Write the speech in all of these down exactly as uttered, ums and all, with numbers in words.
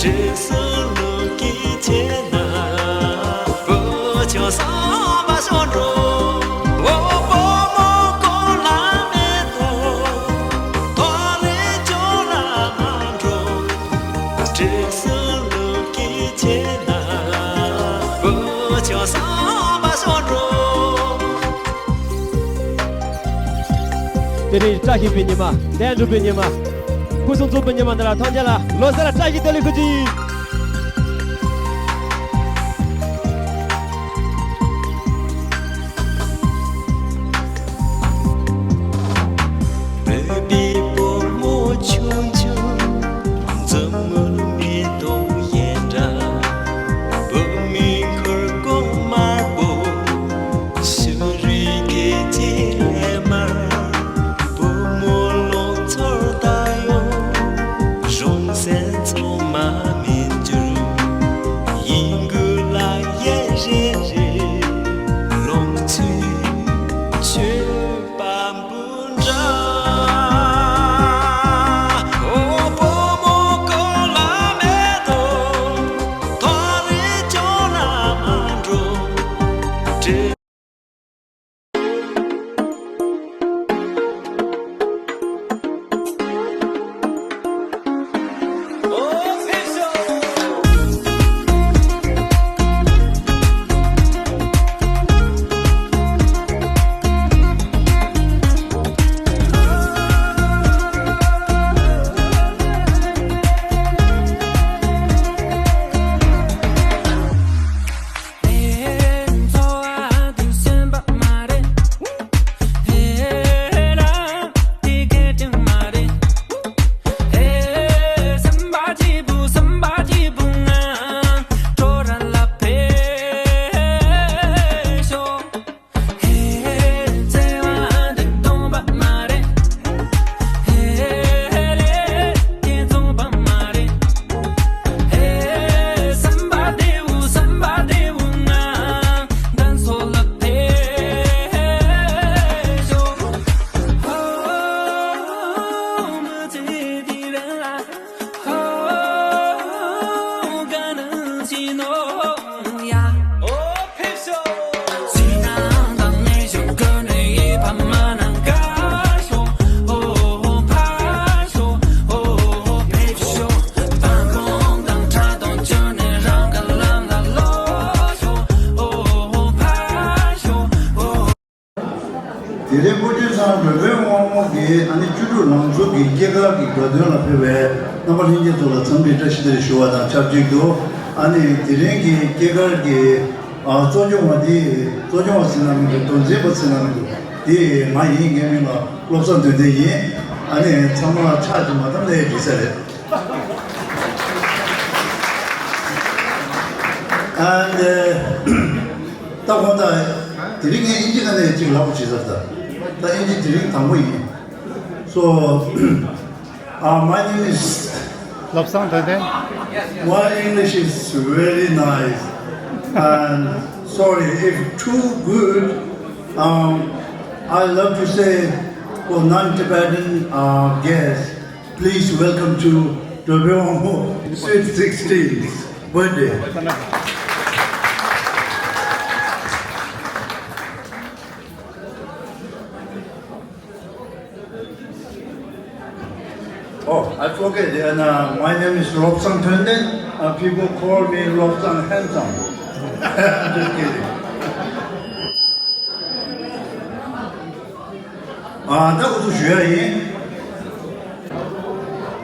བྲེལ་ཟིང་ལུག་གི་ཆེ་ན། བུ་ཆུང་བསམ་པ་ཤོར་འགྲོ། འོ་བུ་མོ་ཀོ་ལ་མེ་ཏོག་ཐོ་རེ་ཅོ་ལ་མ་འགྲོ། བྲེལ་ཟིང་ལུག་གི་ཆེ་ན། བུ་ཆུང་བསམ་པ་ཤོར་འགྲོ། དེ་རིང་བཀྲ་ཤིས་པའི་ཉི་མ། བདེ་འགྲོ་པའི་ཉི་མ། སྐུ་གསུང་ཐུགས་པའི་ཉི་མ་འདི་ལ་ཐམས་ཅད་ལ་ལོ་གསར་བཀྲ་ཤིས་བདེ་ལེགས་ཞུ་རྒྱུ་ཡིན། བོད་པའི་བུ་མོ་ཆུང་ཆུང་། འཛུམ་དམུལ་མེ་ཏོག་གཞན་འདྲ། བུ་མོའི་འཁུར་གོང་དམར་པོ། ཕྱི་རོལ་སྐད་ཅིག་ལས་མར། བུ་མོ་ལོ་ཚོར་ད་ཡོང་། གཞུང་སེམས་ཚོ་མ་མེད་འགྱུར། ཡིད་འགུལ་ལ་ཡལ་རེ་རེ། ལོངས་སྤྱོད་མཆོད་པ་འབུལ་འདྲ། འོ་བུ་མོ་ཀོ་ལ་མེ་ཏོག་ཐོ་རེ་ཅོ་ལ་མ་འགྲོ། བྲེལ། དེ་རིང་སྐུ་མདུན་ཚང་འགྲོ་དཔོན་དབང་མོ་གིས་ཨ་ནི་བཅུ་དྲུག་ལང་ཚོ་གི་སྐྱེས་སྐར་གྱི་དགའ་སྟོན་ལ་ཕེབས་པའི་རྣམ་པ་ལྷན་རྒྱས་ཚོ་ལ་འཚམས་འདྲི་བཀྲ་ཤིས་བདེ་ལེགས་ཞུ་བ་དང་ཆབས་ཅིག་ཏུ། ཨ་ནི་དེ་རིང་གི་སྐྱེས་སྐར་གྱི་ཨ་གཙོ་སྐྱོང་བ་དེ། གཙོ་སྐྱོང་བ་ཟེར་ན་མི་འདུག་དོན་འཛིན་པ་ཟེར་ན་མི་འདུག་དེ་ང་ཡིན། ངའི་མིང་ལ་བློ་བཟང་དོན་ལྡན་ཡིན། ཨ་ནི་ཚང་མ་ཕྱག་ཅིག་མ་བཏབ་ན་འགྲིག་ས་རེད། And uh, ད་དགོང་དག་དེ་རིང་ངས་ཨིན་ཇི་སྒང་ནས་ཅིག་ལབ་དགོས་བྱས་ཙང་། ད་ད་ཨིན་ཇི་དེ་རིང་དང་པོ་ཡིན། So, uh, my name is Lobsang Tenden. My English is very nice. And sorry if too good. Um, I love to say for non-Tibetan uh, guests, please welcome to Dr. Sweet sixteen birthday. Oh, I forget. And, uh, my name is Lobsang Tenden. Uh, people call me Lobsang Handsome. I'm just kidding. ཨ། ད་འུ་ཚོ་ཞུ་ཡ་ཡིན།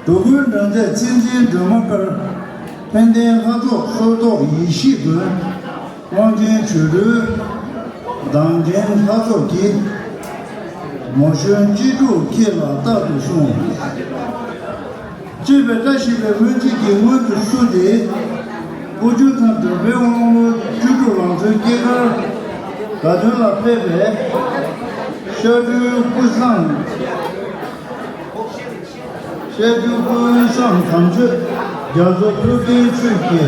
འགྲོ་ཀུན་འགྲོ་མཛད་མཚན་འཛིན་སྒྲོལ་མ་དཀར། ཕན་བདེའི་ལྷ་ཚོགས་སོར་རྟོག་ཡེ་ཤེས་མགོན། དབང་ཆེན་བྱོན་སྒྲོལ་མདངས་ཅན་ལྷ་ཚོགས་ཀྱིས། མོ་གཞོན་གཅེས་ཕྲུག་ཁྱེད་ལ་རྟག་ཏུ་སྲུང་། ཅེས་པའི་བཀྲ་ཤིས་པའི་སྨོན་ཚིག་གིས་སྔོན་དུ་བསུས་ཏེ། སྐུ་མདུན་ཚང་འགྲོ་དཔོན་དབང་མོ་བཅུ་དྲུག་ལང་ཚོའི་སྐྱེས་སྐར་དགའ་སྟོན་ལ་ཕེབས་པའི་ཤར་སྤྲུལ་ཀུན་བཟང་། ཤར་སྤྲུལ་ཀུན་བཟང་དམ་ཆོས་རྒྱ་མཚོ་ཐུབ་བསྟན་ཆོས་ཀྱི་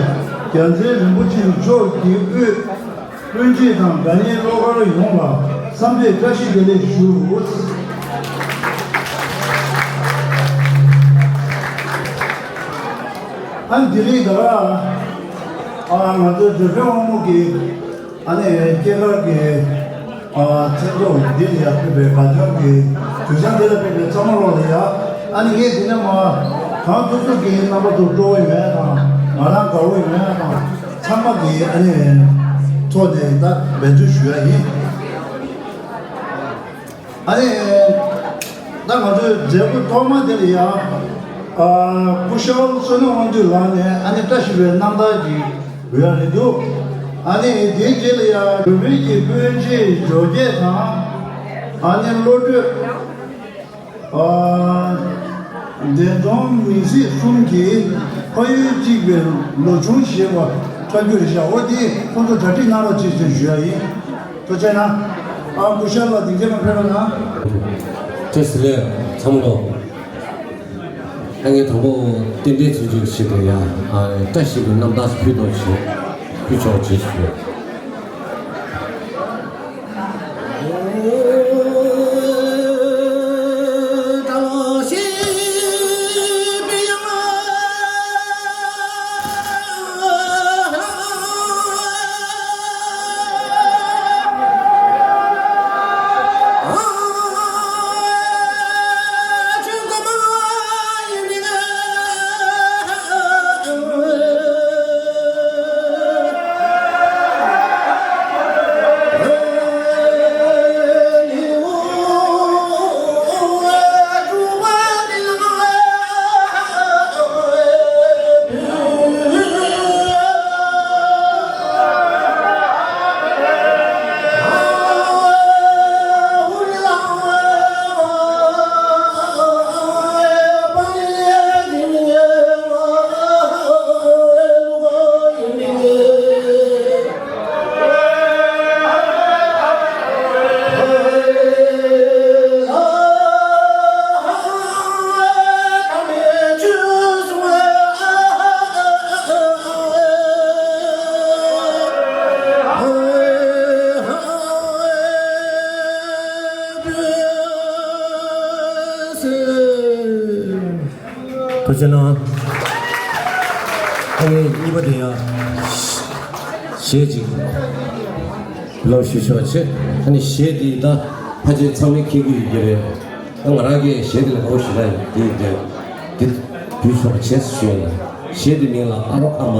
རྒྱལ་མཚན་རིན་པོ་ཆེ་མཆོག་གི་དབུས། སྤུན་མཆེད་དང་དགའ་ཉེ་བློ་དཀར་ཡོངས་ལ་འཚམས་འདྲིའི་བཀྲ་ཤིས་བདེ་ལེགས་ཞུ། ཨ་ནི་དེ་རིང་ད་ག་ཨ་ང་ཚོའི་འབྲུག་པའི་དབང་མོ་གི་ཨ་ནི་སྐྱེས་སྐར་གྱི་ཨ་མཚན་ཚོགས་འདི་ལ་ཡར་ཕེབས་པའི་དགའ་སྟོན་གྱི་དུས་བཟང་འདི་ལ་ཕེབས་པའི་ཚང་མ་ལོག་ལ་ཡ། ཨ་ནི་ངས་འདི་ནས་མ་གང་ཐུབ་ཐུབ་ཀྱིས་རྣམ་པ་ཚོ་སྤྲོ་བོ་ཡོད་མེད་དང་ང་རང་དགའ་བོ་ཡོད་མེད་དང་ཚང་མ་གི་ཨ་ནི་ཐོག་ནས་ད་འབད་བརྩོན་ཞུ་ཡ་ཡིན། ཨ་ནི། ད་ང་ཚོའི་མཛད་སྒོ་ཐོག་མ་དེ་ལ་ཡང་། ཨ། སྐུ་ཞབས་བསོད་ནམས་དབང་འདུས་ལགས་ནས་ཨ་ནི་བཀྲ་ཤིས་པའི་རྣམ་ཐར་ཅིག་འབུལ་ཡ་རེད་འདུག་ཨ་ནི་དེའི་རྗེས་ལ་ཡང་འབྲུག་པའི་གི་སྤུན་མཆེད་འབྱོར་རྒྱས་དང་། ཨ་ནི་བློ་གྲོས། ཨ། བདེ་སྟོང་མིང་སྲིད་གསུམ་གྱི་ཕ་ཡུལ་གཅིག་པའི་ལོ་ཆུང་ཞེས་པ་ཐག་གཅོད་བྱ་བ་འདི་ཁོང་ཚོ་གྲ་སྒྲིག་གནང་རོགས་ཅེས་ཞུ་ཡ་ཡིན། ཐུགས་རྗེ་གནང་། ཨ། སྐུ་ཞབས་ལགས་སྡིངས་ཆ་ནང་ཕེབས་རོགས་གནང་། བཀྲ་ཤིས་བདེ་ལེགས་ཚང་མ་ལོ། ཨ་ངས་དང་པོ་རྟེན་འབྲེལ་ཚིག་བརྗོད་ཞིག་དང་ཡང་ཨ་བཀྲ་ཤིས་པའི་རྣམ་ཐར་ཕུལ་དོ་ཞེས་ཕུལ་ཆོག་ཅེས་ཞུ། ཐུགས་རྗེ་གནང་། ཨ་ངའི་གཉིས་པ་དེ་ཡང་གཞས་ཅིག་ལོ་ཞུ་ཆོག་ཆེ། ཨ་ནི་གཞས་འདི་ད་ཕལ་ཆེར་ཚང་མས་མཁྱེན་གྱི་ཡོད་ཀྱི་རེད། ང་རང་གིས་གཞས་འདི་ལ་དགའ་པོ་ཞེ་དྲག་ཡོད། འདི་འདི་འདི་འབུལ་ཆོག་ཆེ་ཞུ་ཡ་ཡིན། གཞས་འདི་མིང་ལ་ཨ་རོ་ཨ་མ།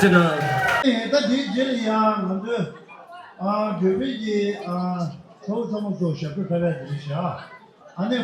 ཅི་ན། ད་དེའི་རྗེས་ལ་ཡང་ང་ཚོས་ཨ་བོད་པའི་གི་ཨ་ཚོགས་ཚང་མ་ཚོ་ཞབས་བྲོ་འཁྲབ་ཡ་དེ་རེད་ཤག་ཨ་ནི།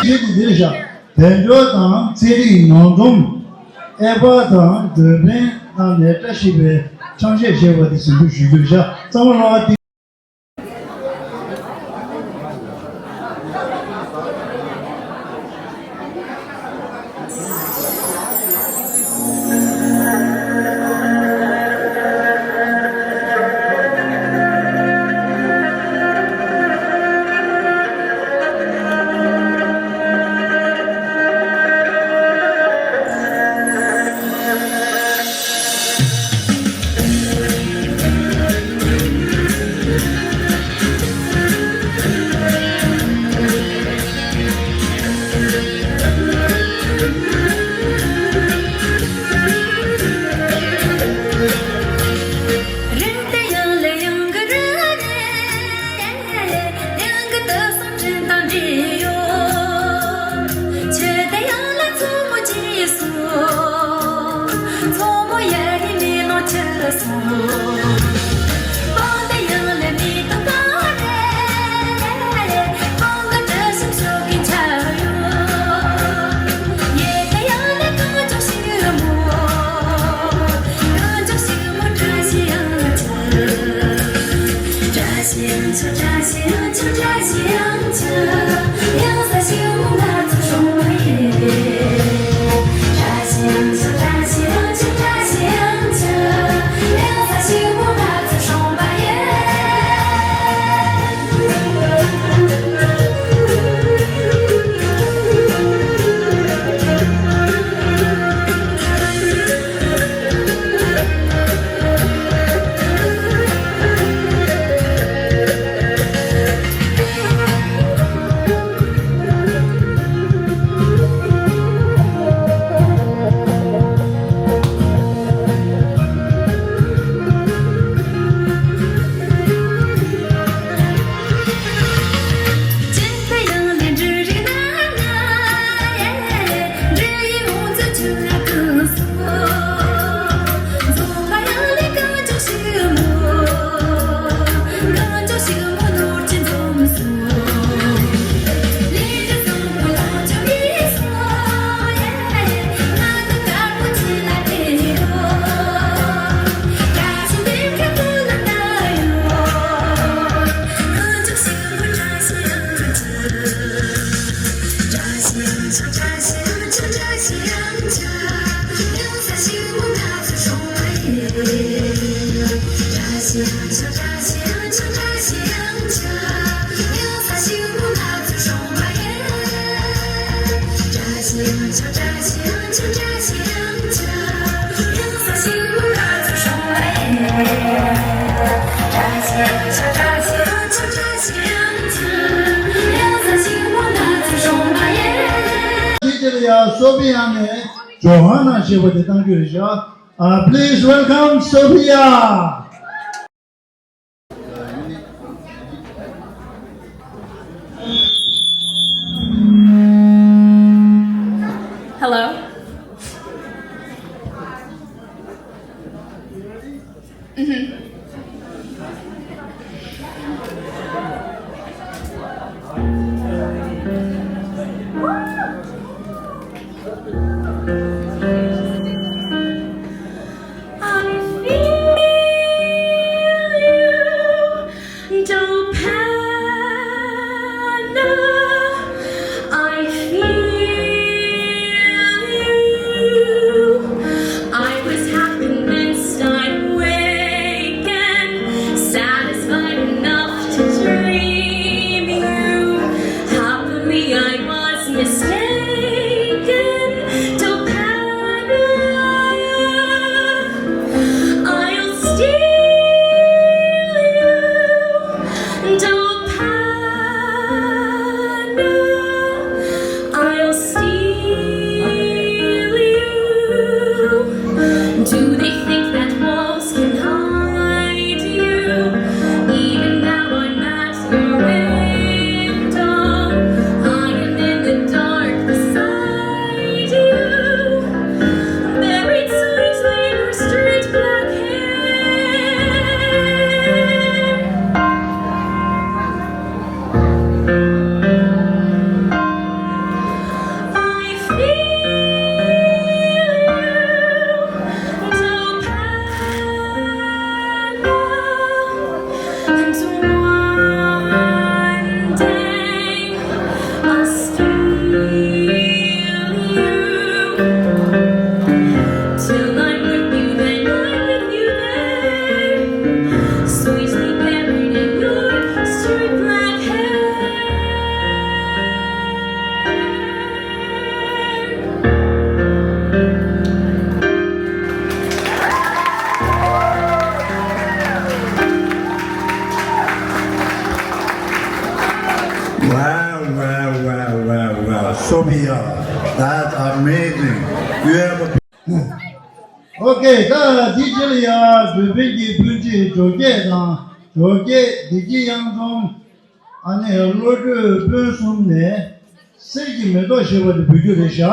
རྗེས་ཀྱི་འདིར་བཞག་དལ་འབྱོར་དང་ཚན་རིག་ནང་སྒྲོམ། ཨེ་པ་དང་འགྲོ་ཕན་གནང་ནས་བཀྲ་ཤིས་པའི་ཆང་གཞས་བཞེས་པ་དེ་ཟིན་བྲིས་ཞུ་རྒྱུར་བཞག་ཚང་མ་ལ་བ་དེ། དེ་དེ་ལ་ཡ་སོ་ཕི་ཡ་ནས་ཇོ་ཧ་ན་ཞེས་པ་དེ་གཏང་རྒྱུ་རེད་ཤག་ཨ། Please welcome Sophia. Hello. Mm-hmm. I feel you, don't panic. I feel you. I was half convinced I'd waken, satisfied enough to dream you. Happily, I was mistaken. Don't panic. I'll steal you. Don't panic. I'll steal you. Do they think that walls can hide you? Even now I'm at your window. I am in the dark beside you. Buried sweetly in your straight black hair. I feel you, don't panic, and one day I'll steal you. Till I'm with you, then I'm with you there. Sweetly buried in your straight black hair. Wow, wow, wow, wow, wow. Sophia, that's amazing. You have a Okay, ད་འདི་རྗེས་ལ་ཡ་འགྲུལ་པའི་གི་སྤུན་མཆེད་ཇོ་རྒྱས་དང་ཇོ་རྒྱས་བདེ་སྐྱིད་གཡང་འཛོམས། ཨ་ནི་བློ་གྲོས་དཔོན་གསུམ་ནས་གསེར་གྱི་མེ་ཏོག་ཞེས་པ་དེ་འབུལ་རྒྱུ་རེད་ཤག་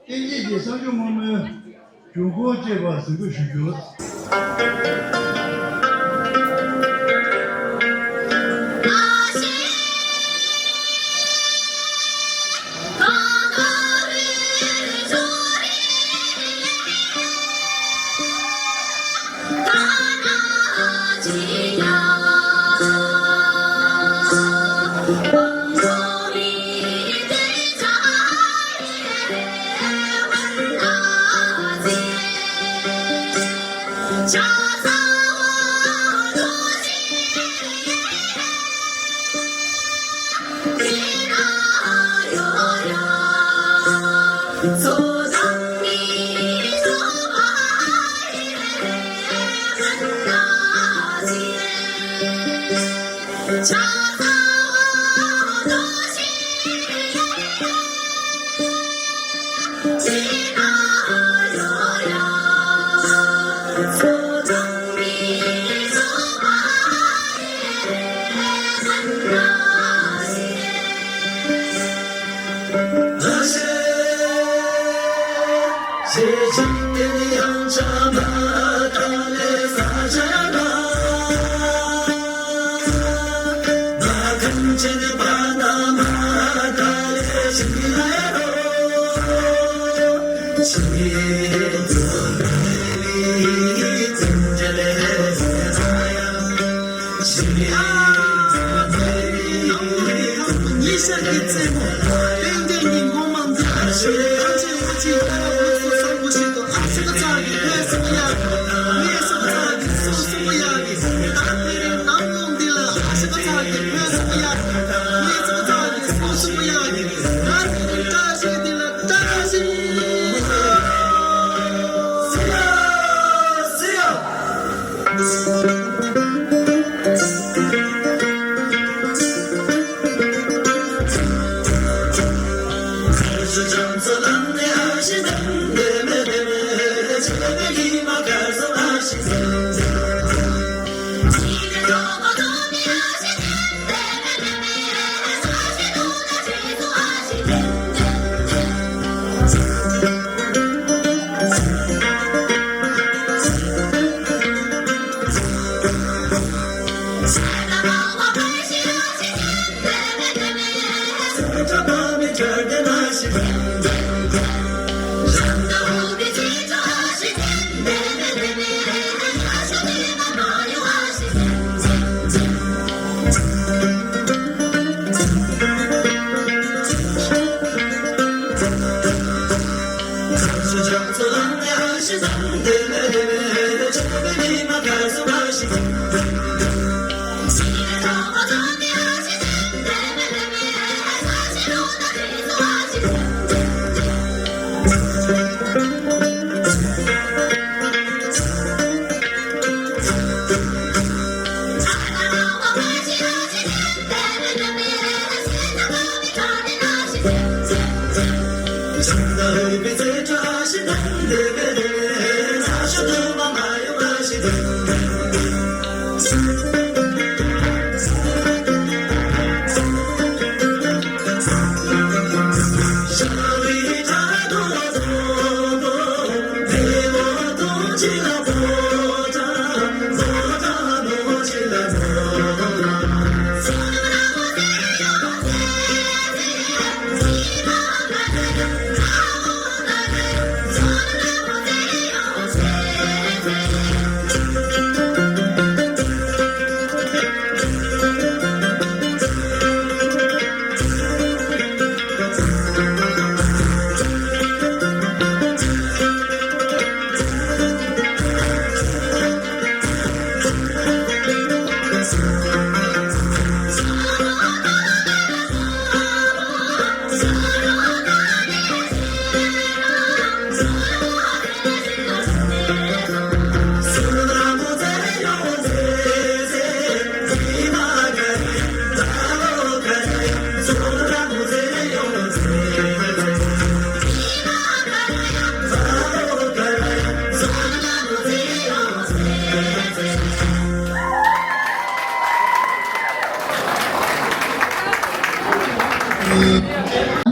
བསྟན་རྒྱས་ཀྱི་གསང་སྤྱོད་སྔོན་མོའི་འབྱུང་ཁུངས་བཅས་པ་གཟིགས་འབུལ་ཞུ་རྒྱུ།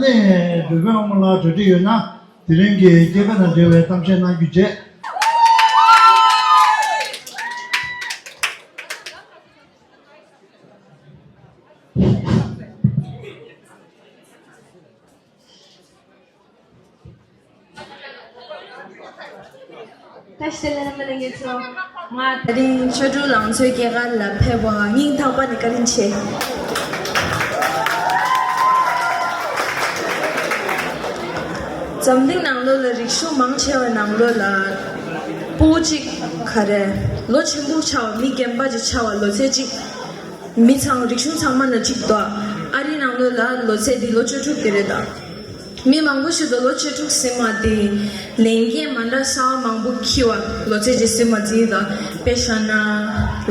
ནས་འདོད་པའི་དབང་མོ་ལགས་གྲ་སྒྲིག་ཡོད་ན། དེ་རིང་གི་སྐྱེས་པ་དང་འབྲེལ་བའི་གཏམ་བཤད་གནང་རྒྱུ་བཅས། བཀྲ་ཤིས་བདེ་ལེགས་རྣམ་པ་ལྷན་རྒྱས་ཚོ། ང་དེ་རིང་ཆོས་དྲུག་ལང་ཚོའི་སྐྱེས་སྐར་ལ་ཕེབས་པ་སྙིང་ཐག་པ་ནས་བཀའ་དྲིན་ཆེ། འཛམ་གླིང་ནང་ལོགས་ལ་རིག་གཞུང་མང་ཆེ་བ་ནང་ལོགས་ལ་སྤུ་གུ་གཅིག་ག་རེ་ལོ་ཆེན་པོ་ཆགས་པ། མི་རྒན་པ་ཅིག་ཆགས་པ་ལོ་ཚད་གཅིག་མི་ཚང་རིག་གཞུང་ཚང་མ་ན་གཅིག་འདུག་ཨ་རི་ནང་ལོགས་ལ་ལོ་ཚད་འདི་ལོ་བཅུ་དྲུག་དེ་རེད་ད། མི་མང་པོ་ཞིག་ཏུ་ལོ་བཅུ་དྲུག་ཟིན་མ་དེ་ལས་འགན་མ་འདྲ་གསར་བ་མང་པོ་འཁྱེར་བ་ལོ་ཚད་ཅིག་ཟིན་མ་རྩིས་དང་། དཔེ་བཞག་ན་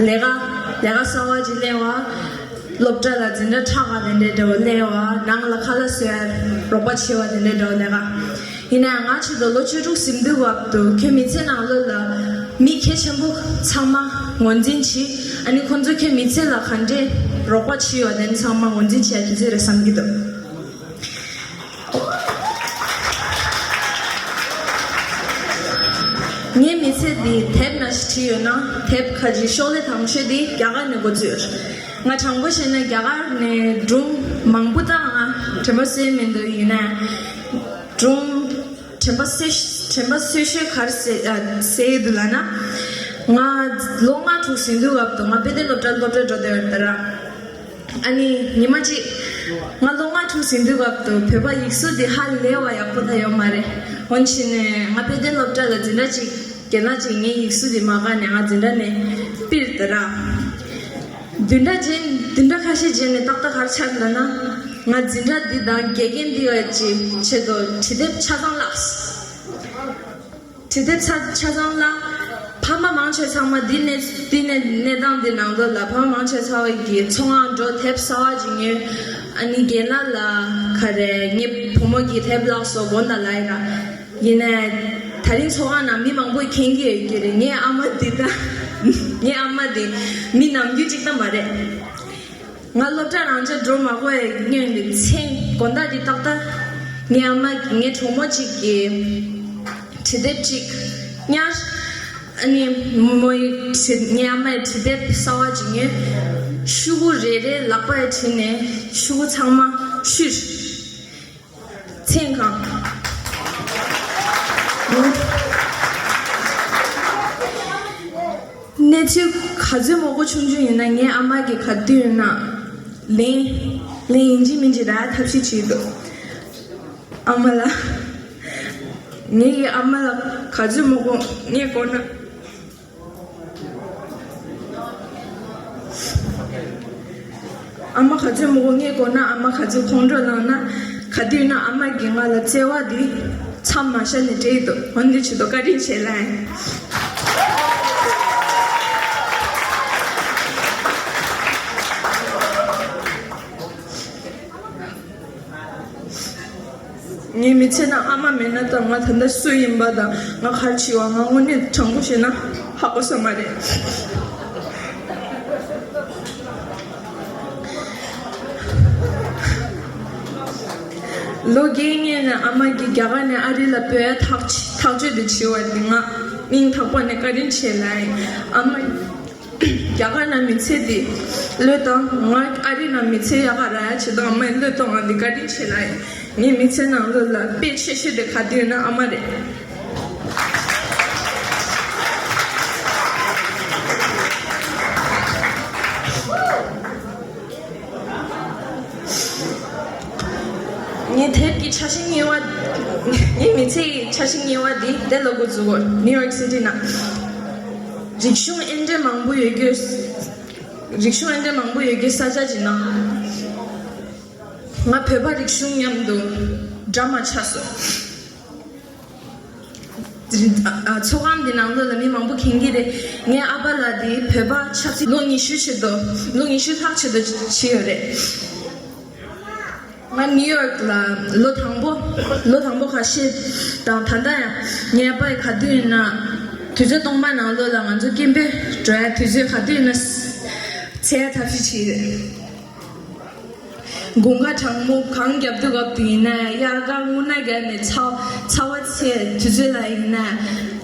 ལས་ཀ་ལས་ཀ་གསར་བ་ཅིག་ལེན་པ། སློབ་གྲྭ་ལ་འཛིན་གྲྭ་ཁྲག་ག་དེ་འདྲའི་འདྲ་བོ་ལེན་པ། ནང་ལ་ཁ་ལག་བཟོ་ཡ་རོགས་པ་བྱེད་པ་དེ་འདྲའི་འདྲ་བོ་ལས་ཀ་ཡིན་ན་ང་ཆེད་དུ་ལོ་བཅུ་དྲུག་ཟིན་དུས་བབ་ཏུ་ཁྱོད་མི་ཚེ་ནང་ལོགས་ལ་མི་གལ་ཆེན་པོ་ཚང་མ་ངོས་འཛིན་བྱེད། ཨ་ནི་ཁོང་ཚོ་ཁྱོད་མི་ཚེ་ལ་ག་འདྲའི་རོགས་པ་བྱེད་ཡོད་དེ་ཚང་མ་ངོས་འཛིན་བྱེད་ཡ་དུས་ཚོད་རེད་བསམ་གྱི་འདུག་ངའི་མི་ཚེ་འདི་དེབ་ནང་ཞིག་བྲིས་ཡོད་ན་དེབ་ཁ་ཅིག་ཤོག་ལྷེ་དང་ཤོས་འདི་རྒྱ་གར་ནས་འགོ་བཙུགས་ཡོད། ང་དྲང་པོ་བཤད་ན་རྒྱ་གར་ནས་སྒྲུང་མང་པོ་ད་ང་དྲན་པ་གསལ་མི་འདུག་ཡིན་ན་སྒྲུང་དྲན་པ་གསལ་དྲན་པ་གསལ་ཤོས་ག་རེ་གསལ་ཨ་གསལ་ཡོད་འདུག་ལབ་ན། ང་ལོ་ལྔ་དྲུག་ཟིན་དུས་སྐབས་དུ་ང་དཔེ་དེབ་སློབ་གྲྭར་སློབ་གྲྭར་འགྲོ་བསྡད་ཡོད་ད་ར། ཨ་ནི་ཉི་མ་གཅིག་ང་ལོ་ལྔ་དྲུག་ཟིན་དུས་སྐབས་དུ་བོད་པ་ཡིག་གཟུགས་དེ་ཧ་ལས་པ་ཡག་པོ་ད་ཡོད་མ་རེད། འོན་ཕྱིན་ནས་ང་དཔེ་དེབ་སློབ་གྲྭ་ལ་འཛིན་གྲྭ་གཅིག་རྒན་ལགས་ཀྱིས་ངའི་ཡིག་གཟུགས་དེ་མ་དགའ་ནས་ང་འཛིན་གྲྭ་ནས་ཕུད་ད་ར། བདུན་ཕྲག་རྗེས་བདུན་ཕྲག་ཁ་ཤས་རྗེས་ནས་ཏག་ཏག་ག་རེ་ཆགས་འདུག་ན། ང་འཛིན་གྲྭ་འདི་དང་དགེ་རྒན་འདི་བ་ཅིག་ཆེད་དུ་བྲིས་དེབ་ཆ་ཚང་བཀླགས། བྲིས་དེབ་ཆ་ཆ་ཚང་བཀླགས། ཕ་མ་མང་ཆེ་ཚང་མ་འདི་ནས་འདི་ནས་གནས་སྟངས་འདི་ནང་ལོགས་ལ་ཕ་མ་མང་ཆེ་ཚང་བ་གིས་ཚོང་ཁང་འགྲོ་དེབ་གསར་བ་ཅིག་ཉོས། ཨ་ནི་རྒན་ལགས་ལ་ག་རེ་ངའི་བུ་མོ་གིས་དེབ་བཀླགས་སོ་དགོངས་དག་ལབ་ཡིན་ར། ཡིན་ནའི་དེ་རིང་ཚོགས་ཁང་ནང་མི་མང་པོས་མཁྱེན་གྱི་ཡོད་ཀྱི་རེད། ངའི་ཨ་མ་འདི་ད་ངའི་ཨ་མ་འདི་མི་ནམ་རྒྱུན་གཅིག་ད་མ་རེད། ང་སློབ་གྲྭ་རང་འཇགས་འགྲོ་མ་དགོས་པའི་སྔོན་ལ་མཚན་དགོང་དག་འདི་ཏག་ཏག་ངའི་ཨ་མ་ངའི་གྲོགས་མོ་གཅིག་གིས་བྲིས་དེབ་ཅིག་ཉར། ཨ་ནི་མོ་ཡི་བྲིས་ངའི་ཨ་མའི་བྲིས་དེབ་གསར་བ་ཅིག་ཉོས། ཤོག་གུ་རེ་རེ་ལག་པས་བྲིས་ནས་ཤོག་གུ་ཚང་མ་བཤུས། མཚན་གང་། གནས་ཚུལ་ག་ཚོད་མང་པོ་ཆུང་ཆུང་ཡིན་ན་ངའི་ཨ་མ་གིས་ག་དུས་ཡིན་ན་ལན་ལན་ཡིན་གཅིག་མིན་གཅིག་རག་ཐབས་ཤེས་བྱེད་ཀྱི་འདུག་ཨ་མ་ལགས། ངའི་ཨ་མ་ལགས་ག་ཚོད་མང་པོ་ངས་དགོངས་ན། ཨ་མ་ག་ཚོད་མང་པོ་ངས་དགོངས་ན། ཨ་མ་ག་ཚོད་ཁོང་ཁྲོ་ལངས་ན། ག་དུས་ན་ཨ་མ་གིས་ང་ལ་བརྩེ་བ་འདི་མཚམས་མ་བཞག་ནས་སྤྲད་ཀྱི་འདུག་འོན་ཏེ་ཆེད་དུ་བཀའ་དྲིན་ཆེ་ལགས། ངའི་མི་ཚེ་ནང་ཨ་མ་མེད་ན་ད་ང་ད་ལྟ་སུ་ཡིན་པ་དང་ང་ག་རེ་བྱེད་པ་ང་དངོས་གནས་དྲང་པོ་བཤད་ན་ཧ་གོ་ས་མ་རེད། ལོ་བརྒྱད་སྔོན་ནས་ཨ་མ་གིས་རྒྱ་གར་ནས་ཨ་རི་ལ་བོད་ཡིག་ཐག་ཐག་གཅོད་དེ་བྱས་པ་དེ་ང་སྙིང་ཐག་པ་ནས་བཀའ་དྲིན་ཆེ་ལབ་ཡིན། ཨ་མ། རྒྱ་གར་ནང་མི་ཚེ་འདི་བློས་བཏང་། ང་ཨ་རི་ནང་མི་ཚེ་ཡག་ག་རག་ཡ་ཆེད་དུ་ཨ་མས་བློས་གཏོང་བ་འདི་བཀའ་དྲིན་ཆེ་ལབ་ཡིན། ངའི་མི་ཚེ་ནང་ལོགས་ལ་དཔེ་ཆེ་ཤོས་དེ་ག་དུས་ན་ཨ་མ་རེད། ངའི་དེབ་ཀྱི་འཆར་གཞི་གཉིས་པ། ངའི་མི་ཚེ་ཡི་འཆར་གཞི་གཉིས་པ་འདི་འདི་ལ་འགོ་འཛུགས་དགོས། ནིའུ་ཡོག་སི་ཊི་ནང་རིག་གཞུང་ཨེ་འདྲ་མང་པོ་ཡོད་རྒྱུ། རིག་གཞུང་ཨེ་འདྲ་མང་པོ་ཡོད་རྒྱུ་ས་ཆ་ཅིག་ནང་ང་བོད་པ་རིག་གཞུང་མཉམ་དུ་འདྲ་མ་ཆགས་སོང་། ཚོགས་ཁང་འདི་ནང་ལོགས་ལ་མི་མང་པོ་མཁྱེན་གྱི་རེད། ངའི་ཨ་ཕ་ལགས་འདི་བོད་པ་ཆབ་སྲིད་ལོ་ཉི་ཤུ་ཆེད་དུ་ལོ་ཉི་ཤུ་ལྷག་ཆེད་དུ་བྱས་ཡོད་རེད། ང་ནིའུ་ཡོག་ལ་ལོ་དང་པོ་ལོ་དང་པོ་ཁ་ཤས་དང་ད་ལྟ་ཡང་ངའི་ཨ་ཕ་ཡི་ག་དུས་ཡིན་ན་དུས་ཚོད་སྟོང་པ་ནང་ལོགས་ལ་ང་ཚོ་སྐད་འབོད་འགྲོ་ཡ་དུས་ཚོད་ག་དུས་ཡིན་ན་འཚོལ་ཡ་ཐབས་ཤེས་བྱས་ཡོད་རེད། དགུན་ཁ་གྲང་མོ་གངས་རྒྱབ་དུས་སྐབས་དེ་ཡིན་ན་དབྱར་ཁ་རྔུལ་ནག་བརྒྱབ་ནས་ཚ་ཚ་བ་ཚ་དུས་ཚོད་ལ་ཡིན་ན།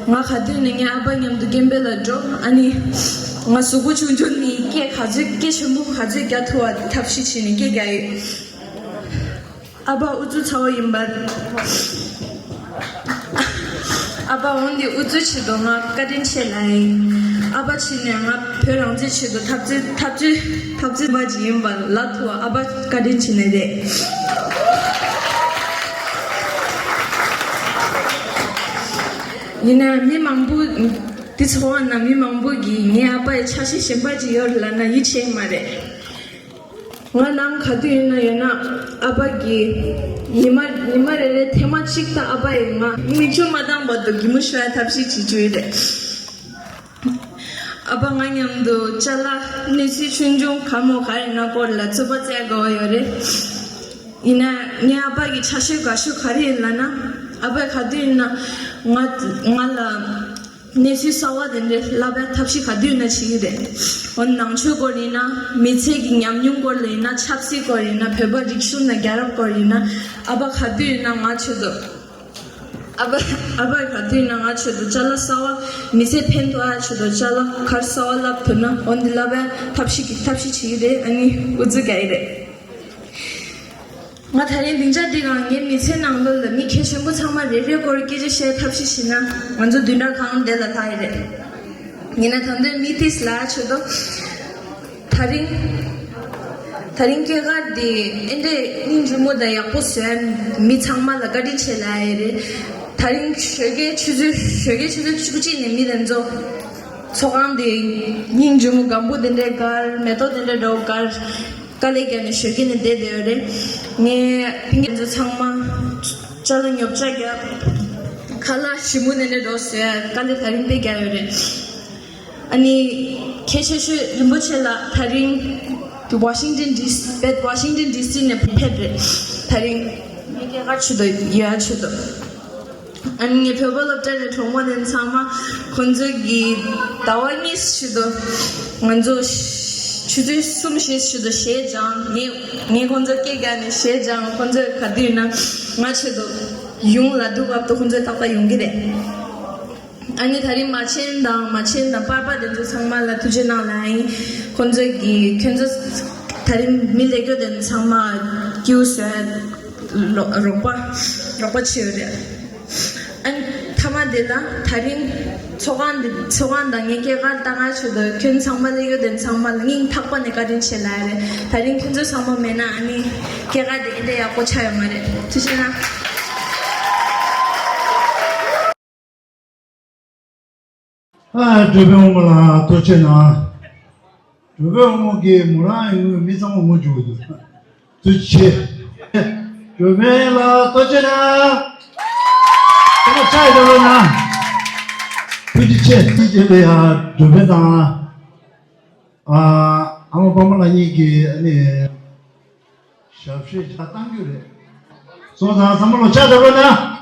ང་ག་དུས་ནས་ངའི་ཨ་ཕ་མཉམ་དུ་ཀེམ་པེ་ལ་འགྲོ། ཨ་ནི་ང་གཟུགས་པོ་ཆུང་ཆུང་ནས་སྐད་ག་ཚོད་སྐད་ཆེན་པོ་ག་ཚོད་རྒྱག་ཐུབ་པ་ཐབས་ཤེས་བྱས་ནས་སྐད་རྒྱག་ཡོད། ཨ་ཕ་ཨུ་ཚུགས་ཚ་བོ་ཡིན་པ། ཨ་ཕ་འོན་ཏེ་ཨུ་ཚུགས་བྱེད་དོ་ང་བཀའ་དྲིན་ཆེ་ལབ་ཡིན། ཨ་ཕ་ཕྱིན་ནས་ང་བོད་རང་བཙན་ཆེད་དུ་འཐབ་རྩོད་འཐབ་རྩོད་འཐབ་རྩོད་པ་ཅིག་ཡིན་པ་ལབ་ཐུབ་པ་ཨ་ཕ་བཀའ་དྲིན་ཆེ་ནི་རེད། ཡིན་ན་མི་མང་པོ་འདི་ཚོ་བ་ན་མི་མང་པོ་གིས་ངའི་ཨ་ཕ་ཡི་ཆ་ཤས་གཞན་པ་ཅིག་ཡོད་ལབ་ན་ཡིད་ཆེས་མ་རེད། ང་ནང་ག་དུས་ཡིན་ན་ཡོད་ན་ཨ་ཕ་གིས་ཉི་མ་ཉི་མ་རེ་རེ་ཐེངས་མ་གཅིག་ད་ཨ་ཕ་ཡིས་ང་མིག་ཆུ་མ་བཏང་བར་དུ་གད་མོ་ཤོར་ཡ་ཐབས་ཤེས་བྱེད་ཀྱི་ཡོད་རེད། ཨ་ཕ་ང་མཉམ་དུ་ཅ་ལག་གནས་ཚུལ་ཆུང་ཆུང་ག་མོ་ག་རེ་ན་སྐོར་ལ་རྩོད་པ་རྩེ་དགོས་ཡོད་རེད། ཡིན་ན་ངའི་ཨ་ཕ་གི་ཆ་ཤས་དགའ་ཤོས་ག་རེ་ཡིན་ལབ་ན། ཨ་ཕས་ག་དུས་ཡིན་ན་ང་ང་ལ་གནས་ཚུལ་གསར་བ་དེ་འདྲའི་ལབ་པའི་ཐབས་ཤེས་ག་དུས་ཡིན་ན་བྱེད་ཀྱི་རེད། འོ་ནང་ཆོས་སྐོར་ཡིན་ན་མི་ཚེ་གི་ཉམས་མྱོང་སྐོར་ལ་ཡིན་ན་ཆབ་སྲིད་སྐོར་ཡིན་ན་བོད་པ་རིག་གཞུང་དང་རྒྱལ་རབས་སྐོར་ཡིན་ན་ཨ་ཕ་ག་དུས་ཡིན་ན་ང་ཆེད་དུ། ཨ་ཕ་ཨ་ཕ་ག་དུས་ཡིན་ན་ང་ཆེད་དུ་ཅ་ལག་གསར་བ་མི་ཚེ་ཕན་ཐོགས་ཡ་ཆེད་དུ་ཅ་ལག་ག་རེ་གསར་བ་ལབ་ཐུབ་ན་འོ་འདི་ལབ་པའི་ཐབས་ཤེས་ཀྱི་ཐབས་ཤེས་བྱེད་ཀྱི་རེད། ཨ་ནི་ཨུ་ཚུགས་རྒྱག་གི་རེད། ང་ད་རིང་སྡིངས་ཆ་འདི་སྒང་ངའི་མི་ཚེ་ནང་ལོགས་ལ་མི་གལ་ཆེན་པོ་ཚང་མ་རེ་རེའི་སྐོར་སྐད་ཆ་བཤད་ཐབས་ཤེས་བྱས་ན་ང་ཚོ་བདུན་ཕྲག་གང་བསྡད་ལ་ལྷག་ཡི་རེད། ཡིན་ན་ད་དུང་མི་ཏིས་ལ་ཆེད་དུ། ད་རིང་། ད་རིང་སྐྱེས་སྐར་འདི་ཨེ་འདྲས་སྙིང་རྗེ་མོ་དང་ཡག་པོ་བཟོས་མི་ཚང་མ་ལ་བཀའ་དྲིན་ཆེ་ལབ་ཡི་རེད། ད་རིང་ཞོགས་ཀའི་ཆུ་ཚོད་ཞོགས་ཀའི་ཆུ་ཚོད་བཅུ་གཅིག་ནས་མི་དེ་ཚོ་ཚོགས་ཁང་འདི་སྙིང་རྗེ་མོ་སྒམ་པོ་དེ་འདྲས་སྒར་མེ་ཏོག་དེ་འདྲས་འདྲ་བོ་སྒར། དཀའ་ལས་བརྒྱབ་ནས་ཞོགས་ཀས་ནས་བསྡད་བསྡད་ཡོད་རེད། ངའི་ཕ་གི་ཚོ་ཚང་མ་ཅ་ལག་ཉོ་ཆ་བརྒྱབ། ཁ་ལག་ཞིམ་པོ་ནས་ནས་འགྲོ་ཟེར་དཀའ་ལས་ད་རིང་དཔེ་བརྒྱབ་ཡོད་རེད། ཨ་ནི་ཁྱེད་ཆེ་ཤོས་རིན་པོ་ཆེ་ལགས་ད་རིང་ཝ་ཤིང་ཏན་ཌི་སི་བེད་ཝ་ཤིང་ཏན་ཌི་སི་ནས་ཕེབས་རེད། ད་རིང་ངའི་སྐྱེས་སྐར་ཆེད་དུ་ཡོད་ཆེད་དུ། ཨ་ནི་ངའི་བོད་པ་སློབ་གྲྭ་ནས་གྲོགས་མོ་དེ་ཚང་མ་ཁོང་ཚོ་གི་ཟླ་བ་གཉིས་ཤིག་ཏུ་ང་ཚོ་ཆུ་ཚོད་གསུམ་བཞི་ཤིག་ཏུ་གཞས་སྦྱངས། ངས་ངས་ཁོང་ཚོ་སྐད་རྒྱག་ནས་གཞས་སྦྱངས། ཁོང་ཚོས་ག་དུས་ཡིན་ན་ང་ཆེད་དུ་ཡོང་ལབ་དུས་སྐབས་དུ་ཁོང་ཚོས་ཏག་ཏག་ཡོང་གི་རེད། ཨ་ནི་ད་རིང་མ་ཆེན་དང་མ་ཆེན་དང་པར་པ་དེ་ཚོ་ཚང་མ་ལ་ཐུགས་རྗེ་གནང་ལབ་ཡིན། ཁོང་ཚོ་གི་ཁྱོད་ཚོ་ད་རིང་མི་ལས་སྐྱོ་དེ་ཚང་མ་སྐྱིད་པོ་བཟོས་རོགས་པ་རོགས་པ་བྱས་ཡོད་རེད། ཨ་ནི་མཐའ་མ་དེ་ལ་ད་རིང་ཚོགས་ཁང་འདི་ཚོགས་ཁང་དང་ངའི་སྐྱེས་སྐར་བཏང་ང་ཆེད་དུ་ཁྱོད་ཚང་མ་ལ་གཡོ་ལྡན་ཚང་མ་ལ་སྙིང་ཐག་པ་ནས་བཀའ་དྲིན་ཆེ་ལབ་ཡ་རེད། ད་རིང་ཁྱོད་ཚོ་ཚང་མ་མེད་ན་ཨ་ནི་སྐྱེས་སྐར་དེ་ཨེ་འདྲ་ཡག་པོ་ཆགས་ཡོད་མ་རེད། ཐུགས་རྗེ་གནང་། ཨ། གྲོས་དཔོན་དབང་མོ་ལགས་ཐུགས་རྗེ་གནང་། གྲོས་དཔོན་དབང་མོ་གིས་མོ་རང་ཡི་ངོས་མི་ཚང་མ་ངུ་བཅུག་འདུག་ཐུགས་རྗེ་ཆེ། གྲོས་དཔོན་ལགས་ཐུགས་རྗེ་གནང་། ཐུགས་རྗེ་ཆེ། ཐུགས་རྗེ་ཆེ་ལ་ཡ་གྲོས་དཔོན་དང་། ཨ། ཨ་མ་པ་མ་ལགས་གཉིས་ཀྱིས་ཨ་ནི་ཞབས་ཕྱི་ཞིག་བཏང་རྒྱུ་རེད། སོང་ཙང་བསམ་བློ་ཆ་བསྡད་པ་ན།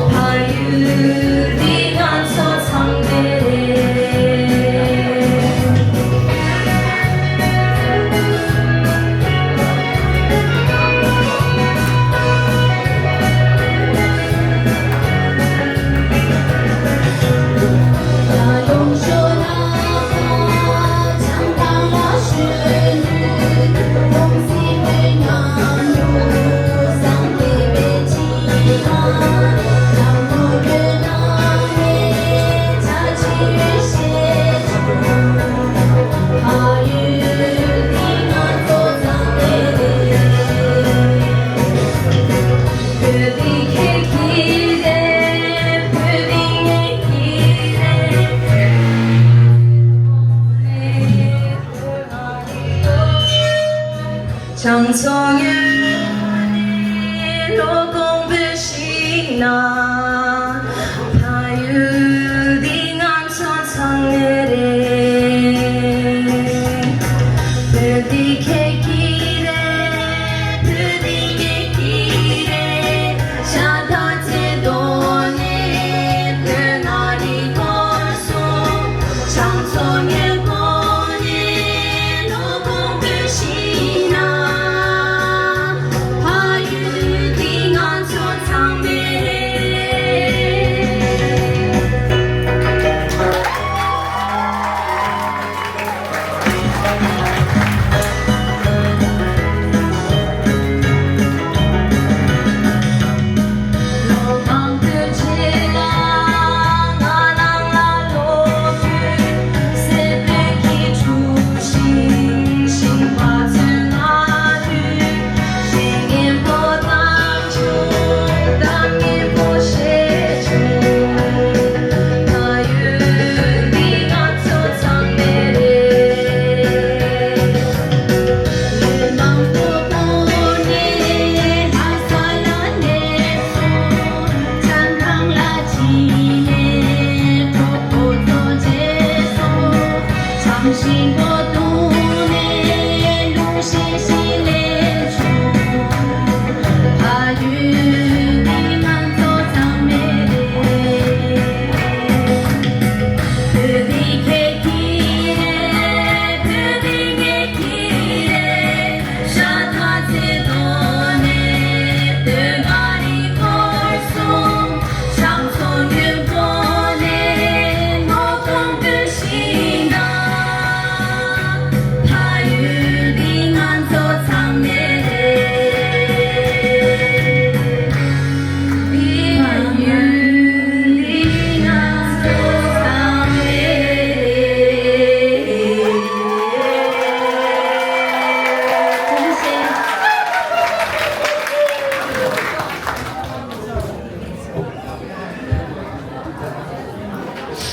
ཕ་ཡུལ་འདི་ང་ཚོ་ཚང་མའི་རེད། བྱང་ཕྱོགས་ཡུལ་ནས་ལོ་དགོངས་པའི་ཞིག་ན། ཕ་ཡུལ་འདི་ང་ཚོ་ཚང་མའི་རེད། བོད་འདི་ཁྱེད་ཀྱི་རེད། བོད་འདི་ངེད་ཀྱི་རེད། ཤ་ཁྲག་རྩེ་གདོང་ནས་བོད་ལ་རིག་དགོས་སོང་། བྱང་ཕྱོགས་ཉེ་འཁོར་ནས་ལོ་དགོངས་པའི་ཞིག་ན། ཕ་ཡུལ་འདི་ང་ཚོ་ཚང་མའི་རེད།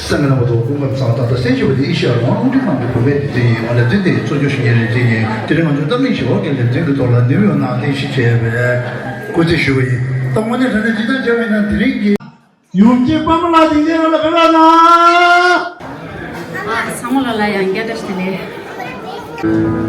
སེམས་ནང་དུ་ཀུན་རབ་ཚང་ད་ལྟ་གསན་བཞིན་པ་དེ་ཨེ་ཤེ་ཡ་རང་དབང་རླུང་འཕྲིན་ཁང་གི་བོད་སྐད་སྡེ་ཚན་ཡིན། ང་ལ་འཛིན་དེ་གཙོ་སྐྱོང་ཞུ་མཁན་རིན་ཆེན་ཡིན། དེ་རིང་ང་ཚོའི་ཏཱ་མིང་ཞི་བ་གི་ལེ་ཚན་གྱི་ཐོག་ལ་ནིའུ་ཡོག་ནང་གླེང་གཞི་བྱས་པའི་སྐུ་ཚེ་ཞུ་བ་ཡིན། ད་དངོས་གནས་དྲང་གནས་སྤྱིར་བཏང་བྱས་པ་ཡིན་ན་དེ་རིང་གི་ཡུམ་གཅིག་པདྨ་ལགས་དེ་ངས་ང་ལ་ཕེབས་རོགས་གནང་། ཨ། ཚང་མ་ལ་ལ་ཡང་བསྐྱར་བཀྲ་ཤིས་བདེ་ལེགས།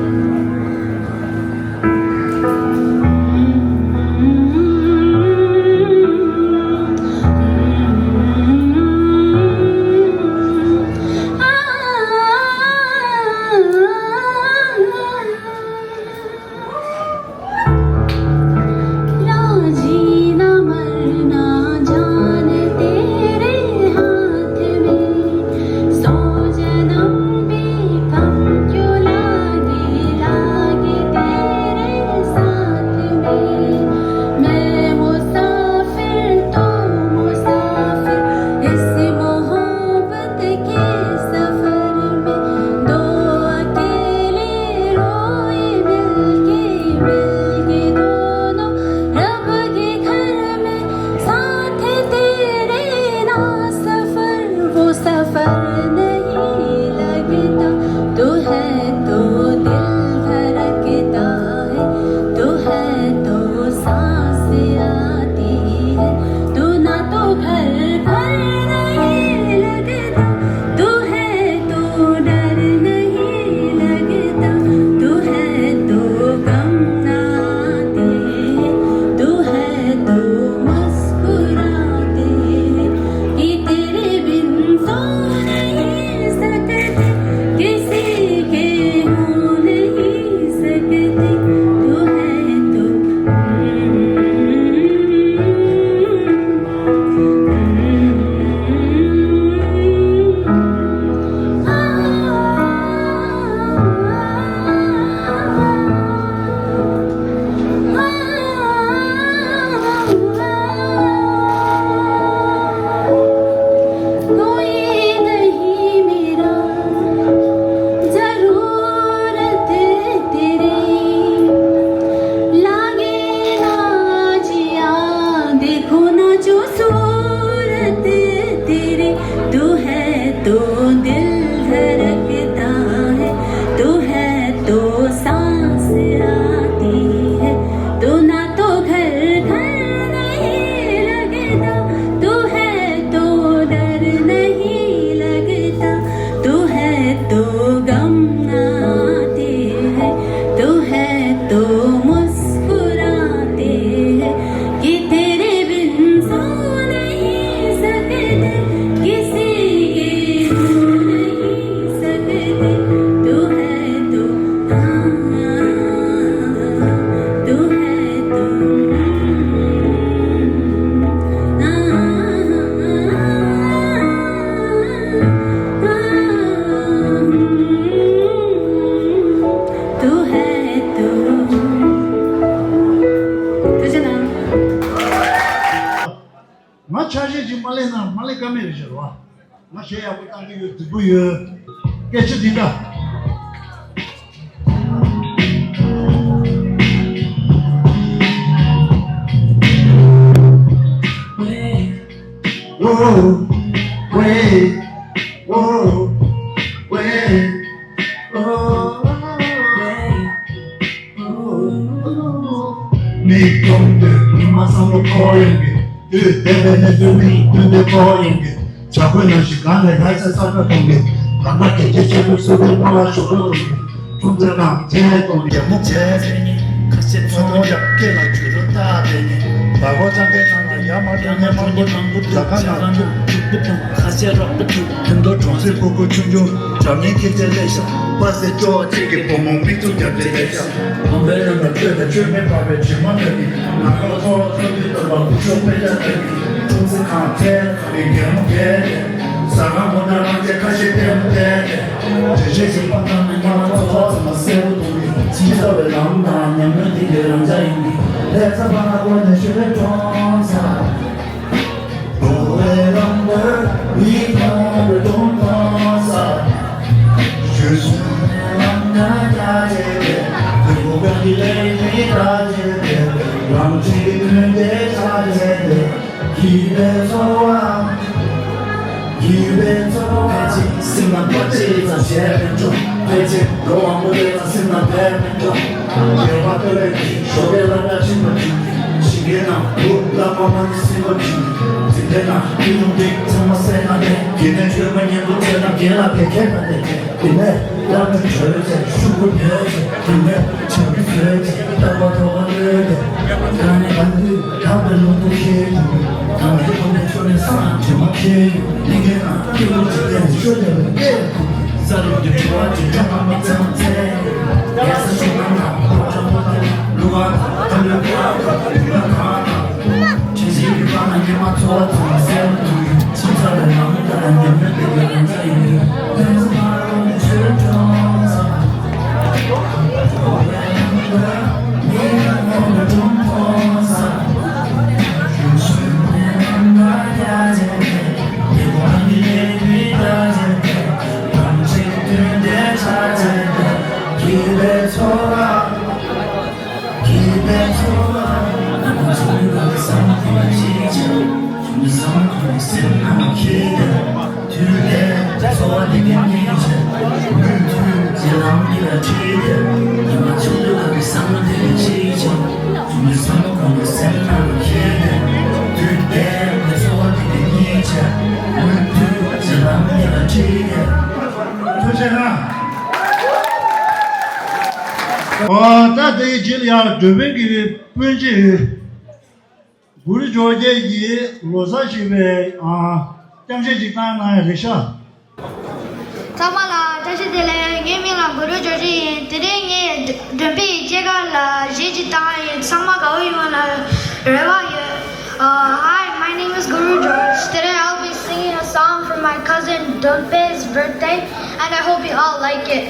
ཆ་ཤས་ཅིག་མ་ལེན་ན་མ་ལེན་ཀ་མེད་རེད་ཤག་རོ། ང་གཞས་ཡག་པོ་བཏང་གི་ཡོད། སྡུག་པོ་ཡོད། སྐད་ཆ་འདི་འདྲ། མིག་གྱོང་དུས་ཉི་མ་བསམ་བློ་འཁོར་ཡོང་གི། དུས་འདས་པའི་གནས་ཚུལ་མིག་མདུན་དུ་འཁོར་ཡོང་གི། བྱ་རྒོད་ནང་བཞིན་གང་ལས་ལྷ་ས་ས་ཁ་གཏོང་གི། གང་ག་གལ་ཆེ་ཆེ་ལུགས་སུ་བའི་སྣང་བ་ཞོག་རོ་གཏོང་གི། ཁྲོམ་རྩེད་ནང་ཁྱེད་གཏོང་གི། རྒྱ་མོ་བྱས་ཚེ་ཉིན་ཁ་ཤས་ཚོང་རྒྱག་སྐེ་ལ་བྱུ་རུ་བཏགས་པའི་ཉིན། བ་གོ་ཚང་ཁའི་ཚང་ལ་ཡ་མ་འགྲོ་ཉ་མ་འགྲོ་ནང་དུ་ལ་ཁ་ནང་ཐུག་ཐུག་པུ་ཐུག་ཁ་ཤས་རོགས་པ་ཐུག་ཐུན་མདོ་གྲོང་གསེབ་ཕྲུ་གུ་ཆུང་ཆུང་འགྲམ་ངའི་ཁྱེད་ཚེ་ལས་ཤ་པ་སེ་ཅོ་གཅིག་གི་བུ་མོ་མིག་བཙུམ་རྒྱབ་ཅེས་ལས་ཤ། གོམ་པའི་ནང་ལ་ལྟོས་དང་བཅོས་མིན་པ་བའི་དྲི་མ་ལྟ་གི། ནམ་མཁའ་ལ་འཚོ་བ་འཚོ་དུས་ལྟ་བ་སྐུ་ཞབས་དཔེ་ཆ་ལྟ་གི། ཁྲོམ་ཚེ་ཁང་ཐལ་ཚོ་གི་རྒན་མོ་བསྡད་དེ། ཟ་ཁང་མོ་ནང་རང་བཅས་ཁ་ཤས་ལྟད་མོ་བལྟས་ཏེ། འདྲེ་ཆས་ཀྱི་པ་ཏང་ནས་སྔ་མ་ཚོ་ཚོ་ཚང་མ་གསལ་པོ་འདུག་གི། ཕྱི་ཚ་བའི་ལམ་དང་ཉམས་མྱོང་འདི་གའི་རང་འཇགས་ཡིན་གི། ལྷ་ས་བར་ན་སྒོ་ནས་ཤོད་པའི་གྲོང་ཚ། སེམས་ནང་བར་ཆད་ཙམ་བྱས་མི་འགྲོ། ཕལ་ཆེར་འགྲོ་བ་མོ་དེ་ལ་སེམས་ནང་བས་མི་འགྲོ། དགེ་བ་ལྟ་བའི་གི་ཞོགས་པའི་བླ་གྲྭ་ཆེན་པོ་གི། ཞིང་ཁའི་ནང་བུ་བླ་མ་མ་ནི་སེམས་པ་གི། འཛིན་གྲྭའི་ནང་ཁྱི་ལུང་འདྲེ་ཚང་མ་བསད་ན་ནས། དགེ་འདུན་ཆོས་པ་གཉེན་པོ་བྱས་ན་རྒན་ལ་བད་ཁས་ན་ནས། དེ་ནས་བླ་མ་གྲོལ་བྱས་ཤུགས་པོ་ཉོས་བྱས། དེ་ནས་བྱ་རྒྱུ་བཟོས་བྱས་རྟག་པ་ཐོག་ཁ་གནོན་ཏེ། ད་ནི་གང་དུས་དག་པའི་ལུང་དུ་ཁྱེར་འགྲོ། གང་དུས་ཁོ་ནས་ཆོ་ནས་སང་དྲི་མ་ཁྱེར་ཡོང་། གླིང་གའི་ནང་སྐྱེ་བོ་ཇི་ལྟར་ཤོར་བསྡད་པའི་གནས། ས་རུབ་ཏུ་འགྲོ་བ་ཇི་འདྲ་མ་མི་ཚང་ཚེ། རྒྱལ་ས་ཆུ་ནང་ན་ཕོ་བྲང་པོ་ཏི་ལ་ལུ་བ་དང་ཁ་ལུ་བ་དང་བུ་ལ་གང་དང་། ཆུ་བཞི་ཡི་བར་ན་ཉི་མ་འཚོ་བ་ཚང་མ་གསལ་པོ་འདུག་ཕྱི་ཚ་བའི་ལམ་ལྟར་ཉམས་མྱོང་དེ་གའི་རང་ཚ་ཡིན། ཕན་ཚུན་ཕ་རོལ་ནས་ཆོས་སྒྲོག་ཚ། དུས་འདས་འཚོ་བ་འདི་གའི་སྙིང་རྗེ། མུ་མཐུད་འཛམ་བུ་གླིང་ལ་གི་བསམ་དོན་ཤེས་ཀྱང་དུས་འདས་འཚོ་བ་འདི་གའི་སྙིང་རྗེ། མུ་མཐུད་འཛམ་བུ་གླིང་ལ་ཁྲིད་དེ། ཉི་མ་ཆུང་དུས་ལ་གི་བསམ་བློ་འདི་གའི་ཤེས་ཀྱང་མུ་མཐུད་འཛམ་བུ་གླིང་ལ་སེམས་ནང་ལ་ཁྱེར་ཏེ། དུས་འདས་འཚོ་བ་འདི་གའི་སྙིང་རྗེ། མུ་མཐུད་འཛམ་བུ་གླིང་ལ་ཁྲིད་དེ། ཐུགས་རྗེ་གནང་། ཨོ་ད་དེའི་རྗེས་ལ་ཡང་འདོན་པའི་གི་སྤུན་མཆེད། གུ་རུ་ཇོ་རྒྱལ་གྱིས་ལོ་གསར་ཞེས་པའི་ཨ་རྐྱང་ཤད་ཅིག་བཏང་གནང་ཡ་རེད་ཤག་ཚང་མ་ལ་བཀྲ་ཤིས་བདེ་ལེགས། ངའི་མིང་ལ་གུ་རུ་ཇོ་རྒྱལ་ཡིན། དེ་རིང་ངས་འགྲམ་པའི་སྐྱེས་སྐར་ལ་གཞས་ཅིག་བཏང་ཡིན། ཚང་མ་དགའ་བོ་ཡོང་ལ་རེ་བ་ཡོད། Uh, hi, my name is Guru George. Today I'll be singing a song for my cousin Dunpe's birthday, and I hope you all like it.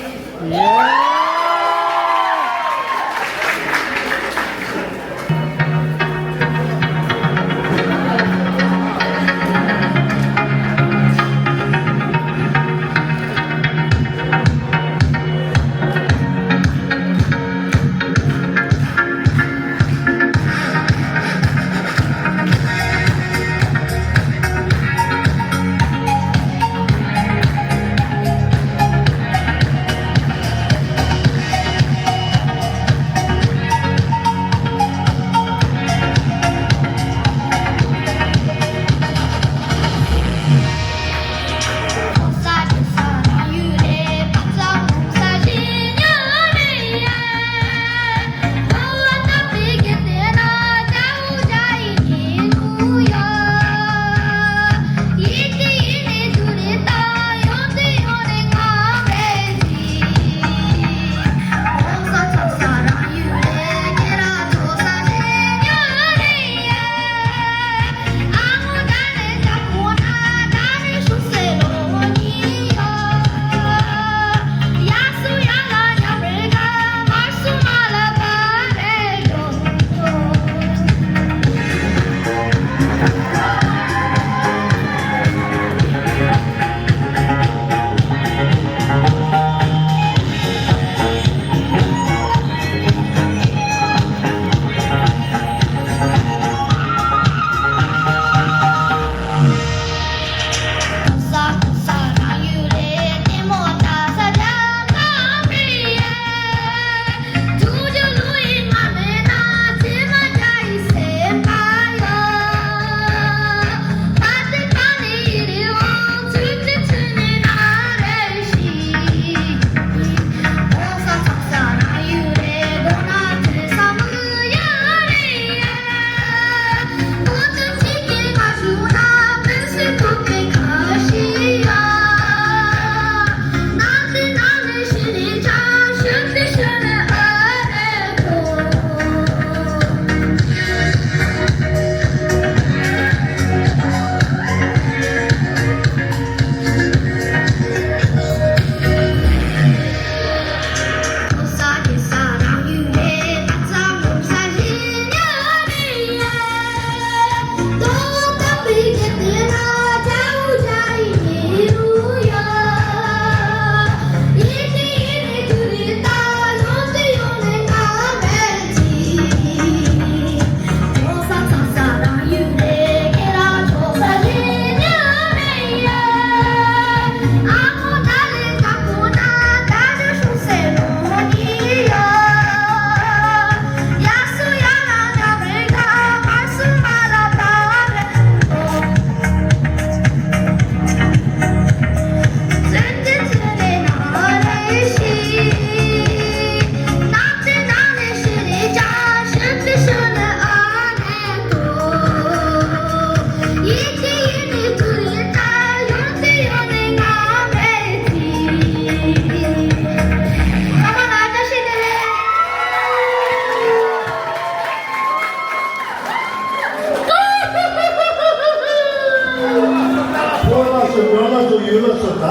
སོ་ད།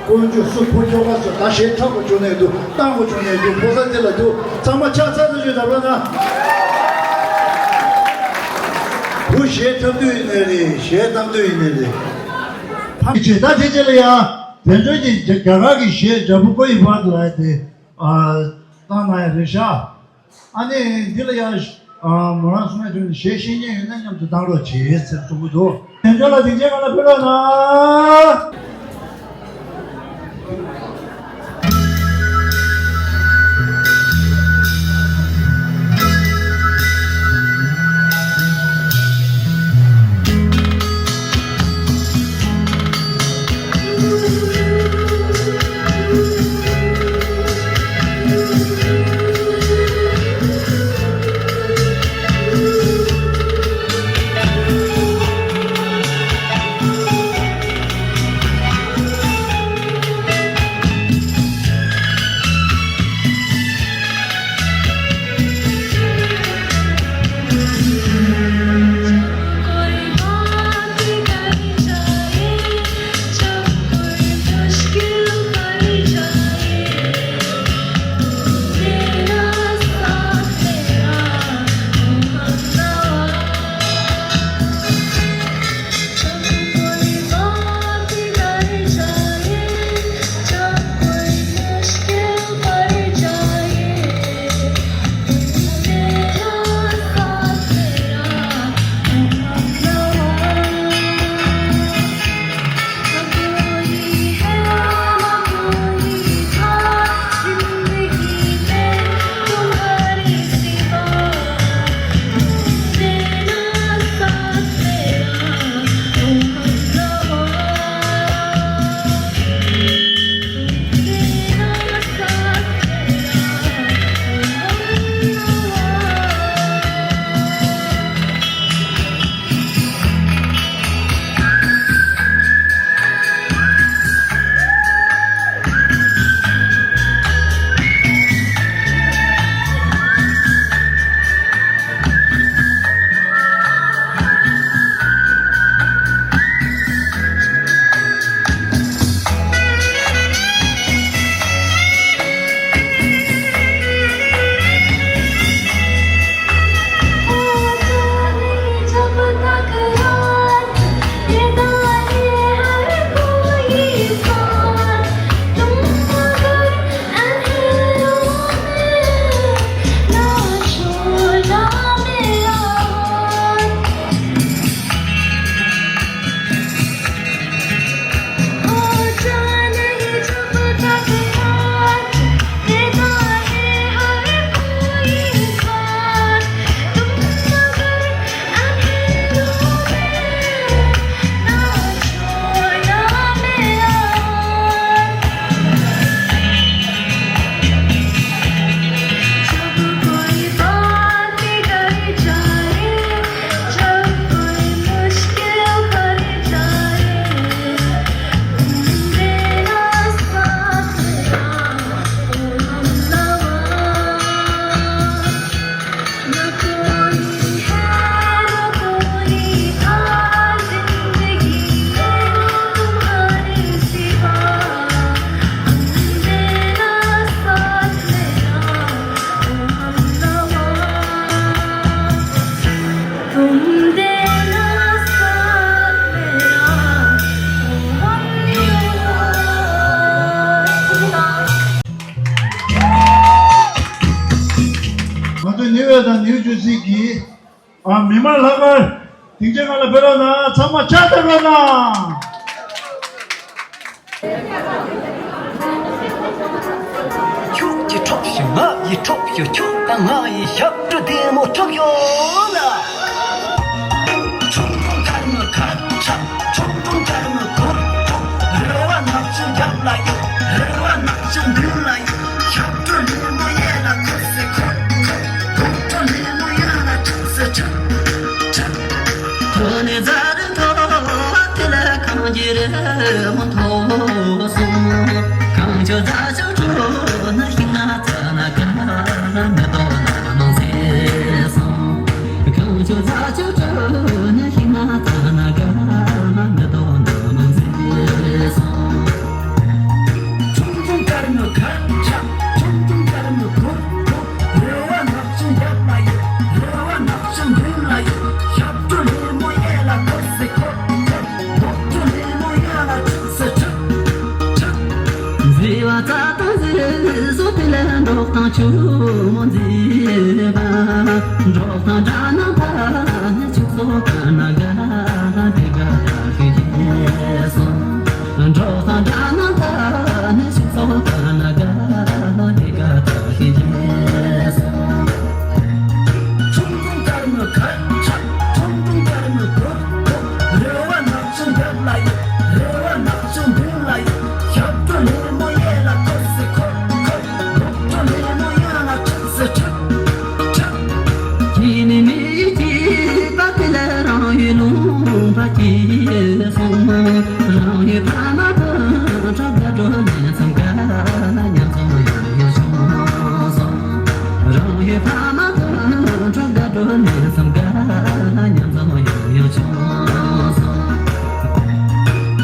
དཀོན་མཆོག་སུ་ཕོ་ཁྱོ་ག་སོ་ད་ཞེ་ཁྲག་པོ་བྱུང་ནས་འདུག་བཏང་པོ་བྱུང་ནས་འདུག་ཕོ་ས་དེ་ལ་འདུག་ཚང་མ་ཆ་ཚ་ཚ་ཞུ་བྱ་བ་ན། བུ་ཞེ་ཁྲག་དུས་ཡིན་ནས་རེད། ཞེ་གཏམ་དུས་ཡིན་ནས་རེད། ཕ་གི་ཆེ་ད་དེ་ཆེ་ལ་ཡ། དེ་འདྲ་གི་རྒྱ་གར་གི་ཞེ་འཇམ་པོ་ཀོ་ཡི་བར་དུ་ལ་དེ། བཏང་ན་ཡ་རེད་ཤག་ཨ་ནི་འདི་ལ་ཡང་མོ་རང་གསུང་ཡ་དོན་ཞེས་བཤད་ཉན་ཡོད་ན་མཉམ་དུ་བཏང་རོགས་བྱེད་ཟེར་གསུང་གི་འདུག་དལ་འབྱོར་ལ་སྡིངས་ཆའི་སྒང་ལ་ཕེབས་རོགས་གནང་། ང་ཚོའི་ནིའུ་ཡོག་དང་ནིའུ་ཇར་སི་གི་ཨ་མི་མང་ལྷག་དཀར་སྡིངས་ཆའི་སྒང་ལ་ཕེབས་རོགས་གནང་། ཚང་མ་ཕྱག་འཚལ་རོགས་གནང་། ཁྱོད་ཀྱི་ཁྲོག་ཞུ་ང་ཡི་ཁྲོག་ཞུ་ཁྱོད་དང་ང་ཡི་ཞབས་བྲོ་བདེ་མོ་ཁྲོག་ཡོད་ལ། ཁྲོག་ཁྲོག་དཀར་མོ་ཁ་ཁྲག་ཁྲོག་ཁྲོག་དཀར་མོ་གོར་ཁྲོག་རེ་བ་ནག་ཅིག་རྒྱབ་ལ་ཡོད། རེ་བ་ནག་ཅིག་མདུན་ལ་ཡོད། ཞབས་བྲོ་ལེན་པོ་ཡེ་ལ་ཁོ་སེ་ཁོ་ཁོ། གོམ་བྲོ་ལེན་པོ་ཡེ་ལ་ཁྲོག་སེ་ཁྲོག་ཁྲོག་ཁོ་ནི་ཛ་རུ་ཐོ་དེ་ལ་གང་གི་རེ་མོ་ཐོ་སོང་། གང་ཆོ་ཛ་ཆོ་ཁྲོ་ན་ཤི་ན་ཚ་ན་ག་མེ་ཏོག་ན་མང་སེ་སོང་། གང་ཆོ་ཛ་ཆོ་ཁྲོ་ན་ཤི་ན་ཚ་ན་ག་མེ་ཏོག་ན་མང་སེ་སོང་། ཆུ་མོ་མཛེས་པ། འབྲོག་ཐང་སྦྲ་ནག་ཕ་ནས་ཆུ་སོ་ཀ་ན་ག་དེ་ག་ད་ཤི་ཡེ་སོ། འབྲོག་ཐང་སྦྲ་ནག་ཕ་ནས་ཆུ་སོ་ཀ་ན་ག་དེ་ག་ད་ཤི་ཡེ་སོ། ཁྲུང་ཁྲུང་དཀར་མོའི་ཁ་ཆག་ཁྲུང་ཁྲུང་དཀར་མོའི་གུར་གུར། རེ་བ་ནག་ཆུ་རྒྱབ་ལ་ཡོད། རེ་བ་ནག་ཆུ་མདུན་ལ་ཡོད། ཞབས་བྲོ་ལེབ་མོ་གཡས་ལ་འཁོར་སེ་འཁོར་འཁོར། སྒྲོག་བྲོ་ལེབ་མོ་གཡོན་ལ་འཁྲིག་སེ་འཁྲིག་འཁྲིག་ཁྱེད་ནི་མི་སྐྱིད་པ་དེ་ལ་རང་ཡུལ་ལུང་པ་སྐྱིད་སོང་། རང་ཡུལ་ཕ་མ་དང་གྲོགས་དགའ་སྤྲོ་ལེན་མཚམས་ཀ་ཉམས་མཚམས་ཡོང་ཡོང་བྱུང་སོང་། རང་ཡུལ་ཕ་མ་དང་གྲོགས་དགའ་སྤྲོ་ལེན་མཚམས་ཀ་ཉམས་མཚམས་ཡོང་ཡོང་བྱུང་སོང་།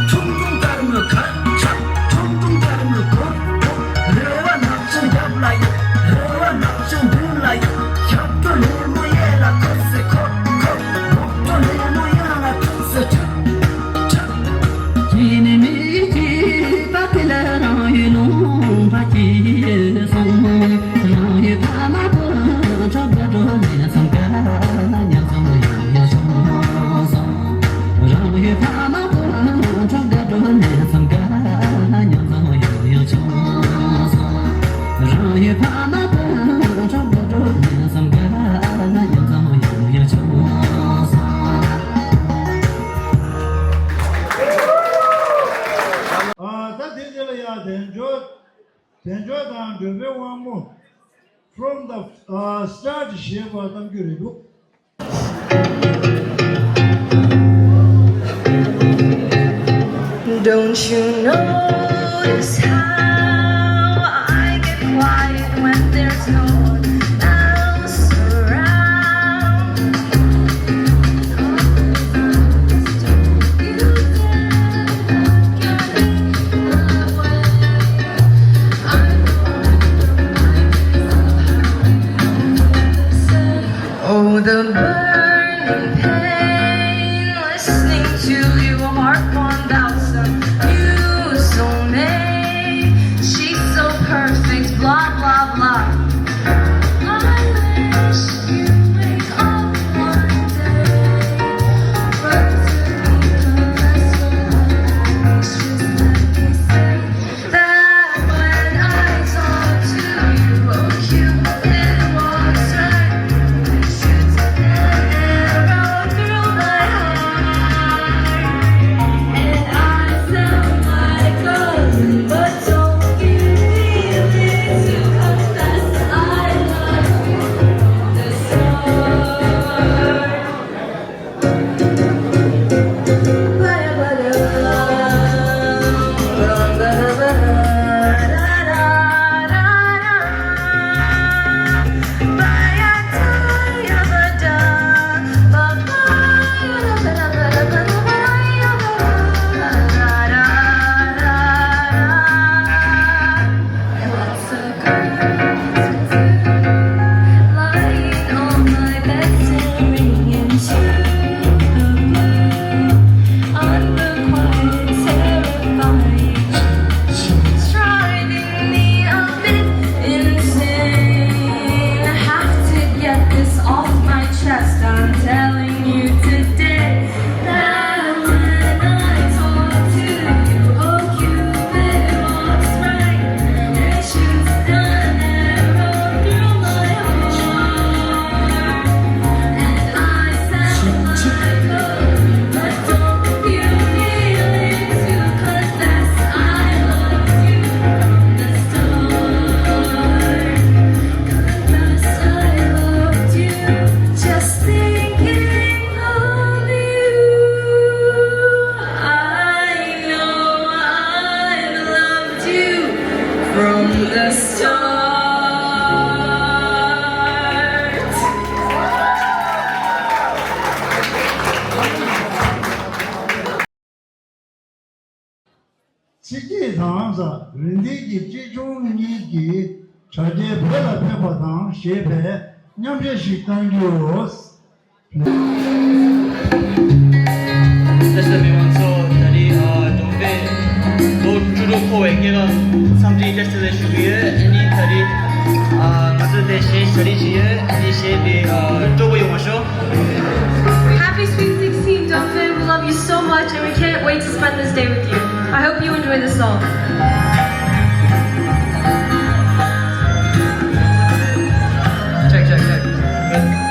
ཁྲུང་ཁྲུང་དཀར་མོའི་ཁ་ཆག་ཁྲུང་ཁྲུང་དཀར་མོའི་གུར་གུར། རེ་བ་ནག་ཆུ་རྒྱབ་ལ་ཡོད། རེ་བ་ནག་ཆུ་མདུན་ལ་ཡོད། ཞབས་བྲོ་ལེབ་མོ་གཡས་ལ་འཁོར་སེ་འཁོར་འཁོར། སྒྲོག་བྲོ་ལེབ་མོ་གཡོན་ལ་འཁྲིག་སེ་འཁྲིག་ཁྱེད་ནི་མི་སྐྱིད་པ་དེ་ལ་རང་ཡུལ་ལུང་པ་སྐྱིད་སོང་། རང་ཡུལ་ཕ་མ་དང་གྲོགས་དགའ་སྤྲོ་ལེན་མཚམས་ཀ་ཉམས་མཚམས་ཡོང་ཡོང་བྱུང་སོང་། རང་ཡུལ་ཕ་མ་དང་གྲོགས་དགའ་སྤྲོ་ལེན་མཚམས་ཀ་ཉམས་མཚམས་ཡོང་ཡོང་བྱུང་སོང་། རང་ཡུལ་ཕ་མ་དང་གྲོགས་དགའ་སྤྲོ་ལེན་མཚམས་ཀ་ཉམས་མཚམས་ཡོང་ཡོང་བྱུང་སོང་། ཨ། ད་དེ་དེ་ལ་ཡ་དལ་འབྱོར། དལ་འབྱོར་དང་འགྲོ་བའི་དབང་པོ། From the, uh, start ཞེས་པ་གཏམ་རྒྱུད་རེད་འདུག Don't you notice how I get quiet when there's no one else around? Oh, the burning pain, listening to you harp on about some new soulmate. She's so perfect, blah, blah, blah. I wish you wake up one day, but to be honest, just let me say that when I talk to you, oh, Cupid walks right and shoots an arrow through my heart. And I sound like a loon, but don't you need to confess I love you from the start. Lying on my bed, staring into the blue, unrequited, terrifying. She's driving me a bit insane. I have to get this off my chest. I'm telling you today. Just thinking of you, I know I've loved you from the start. ཕྱི་སྐྱིད་དང་ས་རིན་ལྡན་གྱི་གཅེས་ཆུང་གཉིས་ཀྱིས་དྲ་རྒྱའི་བོད་ལ་ཕེབས་པ་དང་ཞེས་པའི་མཉམ་འབྲེལ་ཞིག་གཏང་རྒྱུ། བཀྲ་ཤིས་བདེ་ལེགས། ང་ཚོ་ད་རེས་ཨ་གྲོང་པའི་ལོ་བཅུ་དྲུག་འཁོར་བའི་སྐྱེས་སྐར་འཚམས་འདྲི་བཀྲ་ཤིས་བདེ་ལེགས་ཞུ་གི་ཡོད། ཨ་ནི་ད་རེས་ཨ་ Happy Sweet Sixteen, Dongfeng. We love you so much and we can't wait to spend this day with you. I hope you enjoy the song. Check, check, check. Good.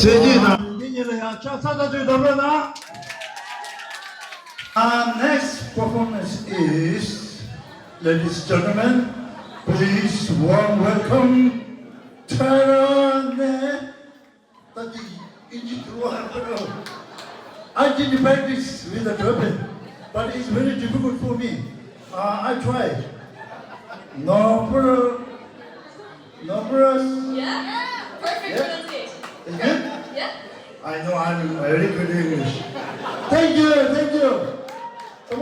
བྱས་རྗེས་དང་། འདི་ཉིད་ལ་ཡང་ཕྱག་འཚལ་ཐག་ཆོད་དམ་རོགས་གནང་། Our next performance is, ladies and gentlemen, please warm welcome Tara Ne. That is Inji Trua. I didn't practice with the trumpet, but it's very difficult for me. Uh, I try. No problem. No problem. Yeah? Perfect pronunciation. Is good? Yeah? I know I'm very good English. Thank you, thank you. Ce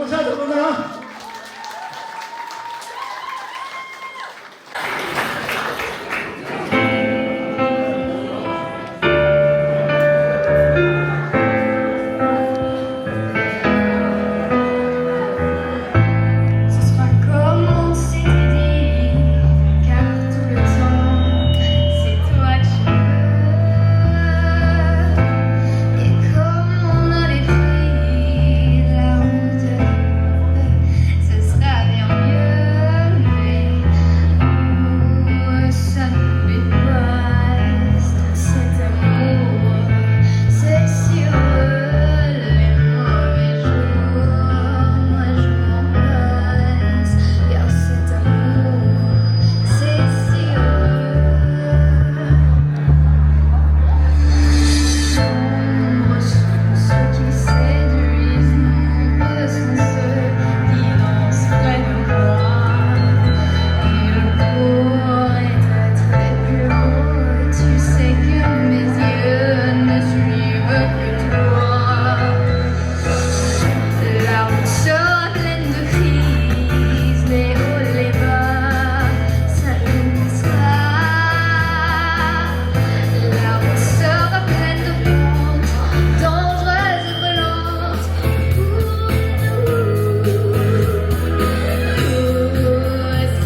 sera comme on s'est dit, car tout le temps, c'est toi que je veux. Et comme on avait pris la route, ce sera bien mieux, mais oh, ça ne m'est pas. Cet amour, c'est sur les mauvais jours, moi je m'en passe, car cet amour, c'est sûr. Sombres sont ceux qui séduisent, nombreux sont ceux qui dansent près de moi. Il pourrait être très plus haut, tu sais que mes yeux ne suivent que toi. La route sera pleine de crises, les hauts, les bas, ça ne passe pas. La route sera pleine de pentes, dangereuses et brûlantes. Ouh,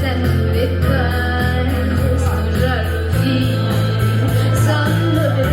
ça ne m'est pas, sans jalousie, ça ne m'est pas.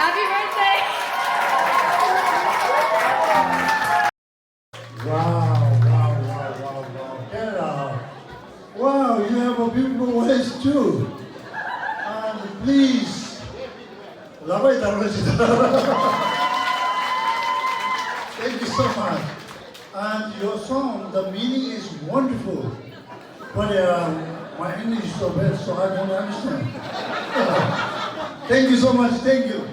Happy birthday! Wow, wow, wow, wow, wow. Tara, wow, you have a beautiful voice too. And please, labai tarlo chita. Thank you so much. And your song, the meaning is wonderful. But uh, my English is so bad, so I don't understand. Thank you so much. Thank you.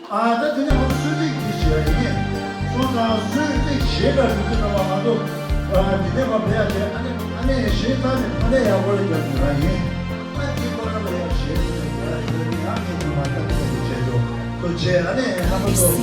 ཨ་ད་དེ་ནས་ང་ཚོ་གསོལ་ཚིགས་དེ་བྱེད་ཡ་ཡིན། སོང་ཙང་གསོལ་ཚིགས་བྱེད་པར་འགྲོ་དུས་ཙམ་པ་ང་ཚོ་ཨ་འདི་ནས་མར་ཕེབས་ཡ་དེ་ཨ་ནེ་ཨ་ནེ་ཞེས་ཐག་ནས་ཕ་ནས་ཡག་པོ་ལ་རྒྱབ་ནས་ར་ཡིན། ཨ་འདི་ཁོ་རང་ལ་ཡག་ཞེས་ཐག་ནས་ར་ཡིན་ཡང་ངས་ཉི་མ་ལྟ་ཚོད་བྱེད་འགྲོ་ཚོ་བྱས་ཨ་ནེ་ཧ་མ་ཚོ།